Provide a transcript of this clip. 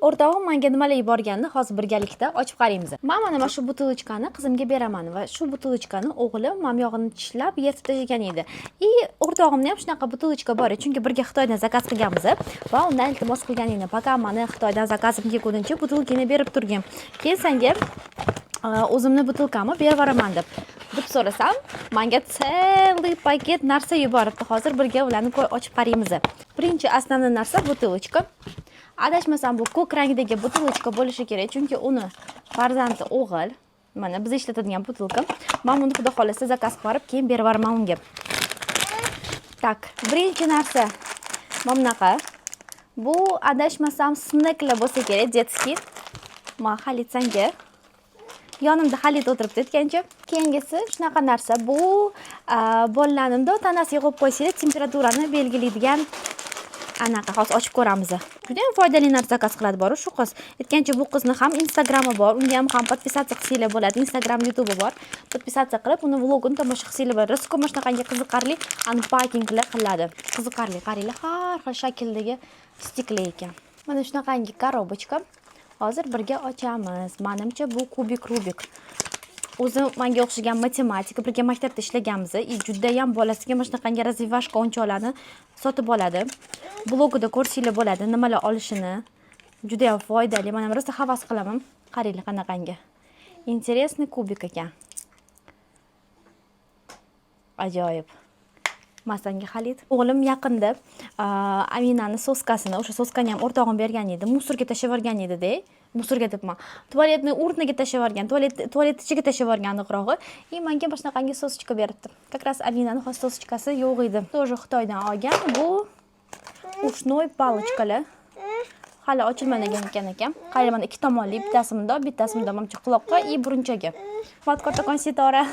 O'rtog'im menga nimalar yuborganini hozir birgalikda ochib qaraymiz. Man mana shu бутылочка ni qizimga beraman va shu бутылочка ni o'g'lim mana buyog'ini tishlab, yirtib tashlagan edi. И o'rtog'imda ham shunaqa бутылочка bor edi, chunki birga Xitoydan заказ qilganmiz va undan iltimos qilgan edim: "Пока mani Xitoydan заказ im kelgunicha бутылка ni berib turgin, keyin senga o'zimni бутылка mni berib yuboraman", deb so'rasam, manga целый paket narsa yuboribdi. Hozir birga ularni ochib qaraymiz. Birinchi основной narsa бутылочка. Adashmasam, bu ko'k rangdagi бутылочка bo'lishi kerak, chunki uni farzandi o'g'il. Mana biz ishlatadigan бутылка. Man buni, xudo xohlasa, заказ qilib yuborib, keyin berib yuboraman unga. Так, birinchi narsa mana bunaqa. Bu, adashmasam, снэк lar bo'lsa kerak, детский. Man Halid sanga, yonimda Halid o'tiribdi aytgancha. Keyingisi shunaqa narsa. Bu bolalarni bundoq tanasiga qo'yib qo'ysanglar, temperaturani belgilaydigan anaqa. Hozir ochib ko'ramiz. Judayam foydali narsa заказ qiladi boru shu qiz. Aytgancha, bu qizni ham Instagrami bor, unga ham подписаться qilsanglar bo'ladi. Instagram, YouTube'i bor, подписаться qilib, uni vlogini tomosha qilsanglar bo'ladi. Rosa ko'p mana shunaqangi qiziqarli unpacking lar qiladi, qiziqarli. Qaranglar, har xil shakldagi стик lar ekan. Mana shunaqangi коробочка. Hozir birga ochamiz. Manimcha, bu кубик Рубик. O'zi manga o'xshagan matematik, birga maktabda ishlaganmiz и judayam bolasiga mana shunaqangi развивашка o'yinchoqlarni sotib oladi. Blogida ko'rsanglar bo'ladi nimalar olishini. Judayam foydali, man ham rosa havas qilaman. Qaranglar, qanaqangi интересный кубик ekan, ajoyib. Masanga, Halid. O'g'lim yaqinda Aminani соска sini, o'sha соска ni ham o'rtog'im bergan edi, мусор ga tashlab yuborgan edida. Мусор ga debman, туалетный урна ga tashlab yuborgan, tualet ichiga tashlab yuborgan aniqrog'i. И manga mana shunaqangi сосочка beribdi. Как раз Aminani hozir сосочка si yo'q edi. Тоже Xitoydan olgan. Bu ушной палочка lar, hali ochilmagan ekan. Qarang, mana ikki tomonli, bittasi bundoq, bittasi bundoq, manimcha, quloqqa и burunchaga. Rahmat kattakon, Sitora.